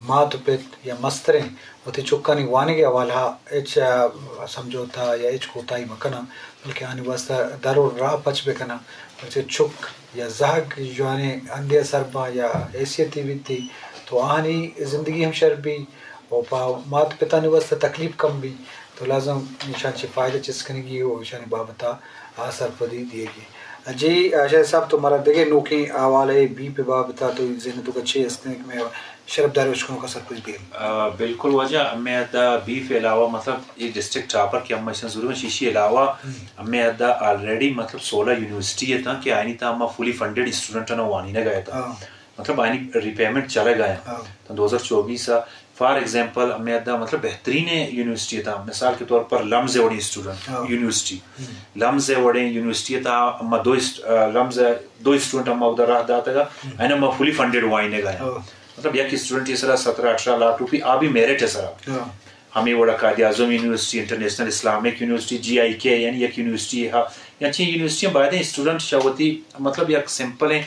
مات و پت یا مستریں وتی چکانی وانگ ء حوالہ ء ہچ، آ، سمجھوتہ یا ہچ کوتاہی مہ کناں، بلکہ آنی واستہ در و راہ پچ بہ کناں، بلکہ چک یا زہگ جوانیں ہندے ء سر باں یا حیثیتی بیتی تو آنی زندگی ہم شر بی و پہ مات پتانی واستہ تکلیف کم بی۔ تو لازم ایشاں چہ فائدہ چست کنگی و ایشانی بابت ء آ سرپدی دیگی۔ جی، شاہد صاحب، تو مارا دگہ نوکیں حوالہ ء بی پہ بابت ء تو ذہن ء توکا چے است انت کہ مئے شرپدار بلوچ کنوکاں سرپدی دیم؟ آ، بالکل واجہ، ہمے حد ء بی پہ علاوہ مطلب اے ڈسٹرکٹ ٹاپر کہ ہم ایشاں ضرور شیشی علاوہ ہم۔ ہمے حد ء آلریڈی مطلب سولہ یونیورسٹی اتاں کہ آئینی تہا ما فلی فنڈڈ اسٹوڈنٹاں وانینگ ء اتاں۔ ہاں۔ مطلب آئینی ری پیمنٹ چلگ ء آیاں۔ ہاں۔ تاں دو ہزار چوبیس ء، فار ایگزامپل، ہمے حد ء مطلب بہترینیں یونیورسٹی اتاں، مثال کے طور پر لمز ء وڑیں اسٹوڈنٹ ہاں۔ یونیورسٹی، ہم۔ لمز ء وڑیں یونیورسٹی اتاں، اما دو است-، آ، لمز ء دو اسٹوڈنٹ اما ادا راہ داتگ ء، ہم۔ ایناں ما فلی فنڈڈ وائنگ ء آیاں۔ ہاں۔ مطلب یک اسٹوڈنٹ ء سرا سترہ اٹھارہ لاکھ روپی آ بھی میرٹ ء سرا۔ ہاں۔ ہمے وڑا قائد اعظم یونیورسٹی، انٹرنیشنل اسلامک یونیورسٹی، جی آئی کے، یعنی یک یونیورسٹی ہا، یا چی یونیورسٹی بایدیں اسٹوڈنٹ چہ وتی مطلب یک سمپلیں،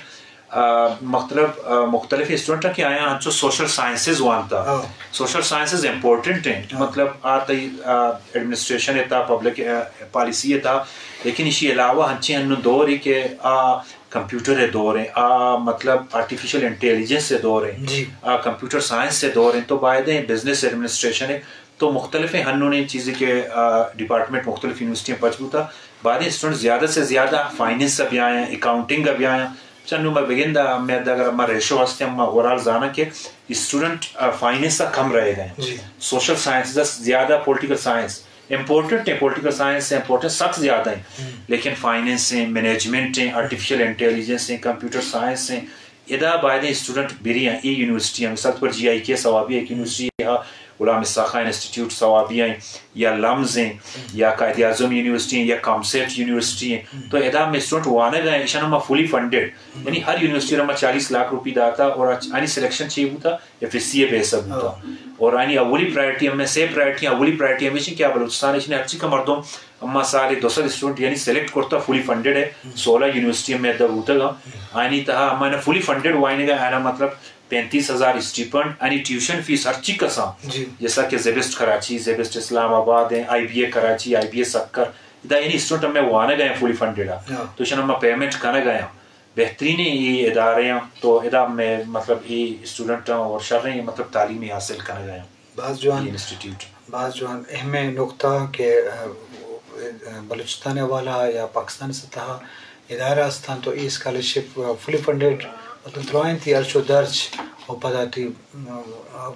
آ، مختلف، آ، مختلف اسٹوڈنٹ کہ آیاں انچو سوشل سائنسز وانتا۔ ہاں۔ سوشل سائنسز امپورٹنٹ ہیں۔ ہاں۔ مطلب آ تئی، آ، ایڈمنسٹریشن ء تھا، پبلک، آ، پالیسی ء تھا، لیکن ایشی علاوہ ہنچیں انوں دور ہی کہ آ کمپیوٹر ء دور ہیں، آ مطلب آرٹیفیشل انٹیلیجنس ء دور ہیں، جی۔ آ کمپیوٹر سائنس ء دور ہیں، تو بایدیں بزنس ایڈمنسٹریشن ء تو مختلف ہیں ہنوں نے چیزیں کہ، آ، ڈپارٹمنٹ مختلف یونیورسٹیاں پچ بوتا، بایدیں اسٹوڈنٹ زیادہ سے زیادہ فائننس ء بیائیں، اکاؤنٹنگ ء بیائیں۔ چنو ما بگند ء ہمے حد اگر ما ریشو ہستیں، ما اوورال زاناں کہ اسٹوڈنٹ، آ، فائننس ء کم رہے گئے ہیں۔ جی۔ سوشل سائنسز ء زیادہ، پولیٹیکل سائنس امپورٹنٹ ہیں، پولیٹیکل سائنس ہیں، امپورٹنٹ سخت زیادہ ہیں۔ ہم۔ لیکن فائننس ہیں، مینجمنٹ ہیں، آرٹیفیشل انٹیلیجنس ہیں، کمپیوٹر سائنس ہیں، ادا بایدیں اسٹوڈنٹ بری ہیں، اے یونیورسٹی ہیں، مثال پر جی آئی کے صوابی ایک یونیورسٹی ہے، غلام اسحاق خان انسٹیٹیوٹ صوابی ہیں، یا لمز ہیں، ہم۔ یا قائد اعظم یونیورسٹی ہیں، یا کامسیٹ یونیورسٹی ہیں۔ ہم۔ تو ادا ہمے اسٹوڈنٹ وانگ ہیں، ایشان ہم فلی فنڈڈ۔ ہم۔ یعنی ہر یونیورسٹی را ما چالیس لاکھ روپی داتا اور آنی سلیکشن چی بوتا؟ ایف ایس سی ء بیس ء بوتا۔ ہاں۔ اور آنی اولی پرائرٹی ہمیں سے پرائرٹی، اولی پرائرٹی ہمیشی کہ آ بلوچستان اچ نے ہرچی کا مردم اما سال دو سد اسٹوڈنٹ یعنی سلیکٹ کرتا، فلی فنڈڈ ہے، ہم۔ سولہ یونیورسٹی ہمیں ادا بوتگا۔ ہم۔ آنی تہا ہمیں فلی فنڈڈ وائنگا، آنا مطلب پینتیس ہزار اسٹیپنڈ، آنی ٹیوشن فیس ہرچی کسا، جی۔ جیسا کہ زیبسٹ کراچی، زیبسٹ اسلام آباد ہیں، آئی بی اے کراچی، آئی بی اے سکر، ادا یعنی اسٹوڈنٹ ہمیں وانگا ہیں فلی فنڈڈ آ۔ ہاں۔ تو شن ہمیں پیمنٹ کنگا ہیں۔ بہترینیں اے ادارے آں، تو ادا مئے مطلب اے اسٹوڈنٹ آں اور شریں مطلب تعلیم حاصل کنگ ء آں۔ باز جوان، اے انسٹیٹیوٹ۔ باز جوان اہمیں نقطہ کہ، آ، بلوچستان ء حوالہ یا پاکستان ء سطح ادارہ استان تو اے اسکالرشپ، آ، فلی فنڈڈ، مطلب درائیں تئی ارچ و درچ و پدا تئی، آ،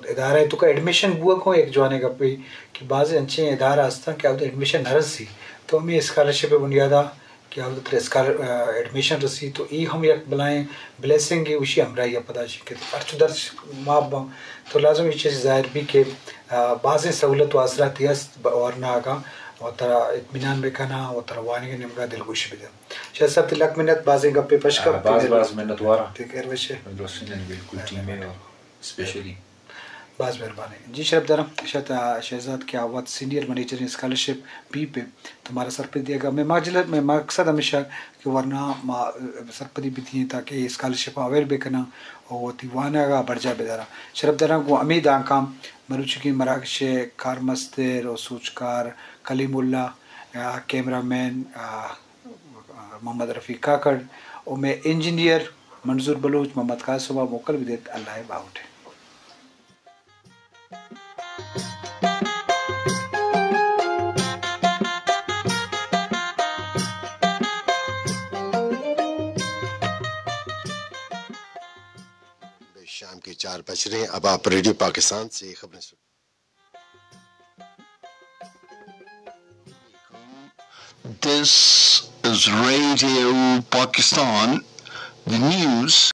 ادارہ تو کا ایڈمیشن بوا کو ایک جوانیں گپے کہ بعض انچیں ادارہ استان کہ اودا ایڈمیشن نہ رسی تو ہمیں اسکالرشپ بنیادہ کہ آ ترا اسکال-، آ، ایڈمیشن رسی تو اے ہم یک بلائیں بلیسنگ ہے، وشی ہمراہی ء پدا چی کہ ہرچ درچ معاف باں تو لازم اے چیز ظاہر بی کہ، آ، بازیں سہولت و آسراتی است ب-، ورنا اگاں و ترا اطمینان بہ کناں و ترا وانگ ء نیمگا دلگوشی بدن۔ شاہ صاحب تئی لک منت، بازیں گپے پش آ، کپ، باز باز منت وارا۔ تئی خیر بشے۔ درستیں بالکل ٹیم ہے اور اسپیشلی باز مہربانی۔ جی شرپ دارم، شاید، آ، شہزاد کہ آ وت سینئر منیجر اسکالرشپ بی پہ تو مارا سرپدی دیگا۔ مئے ماجلہ، مئے مقصد ہمیشہ کہ ورنا ما، آ، سرپدی بدییں تاکہ اے اسکالرشپ اویل بکناں و وتی وانگا برجاہ بداراں۔ شرپ داراں گوں ہمے دانکاں مروچیگیں مراگش کارمستر و سوچکار کلیم اللہ، آ، کیمرہ مین، آ، محمد رفیق کاکڑ و مئے انجینئر منظور بلوچ، محمد قاسم ء موکل بدیت۔ اللہ ء باہوٹ۔ شام کے چار بج رہے ہیں، اب آپ ریڈیو پاکستان سے خبریں سن۔ This is Radio Pakistan, the news.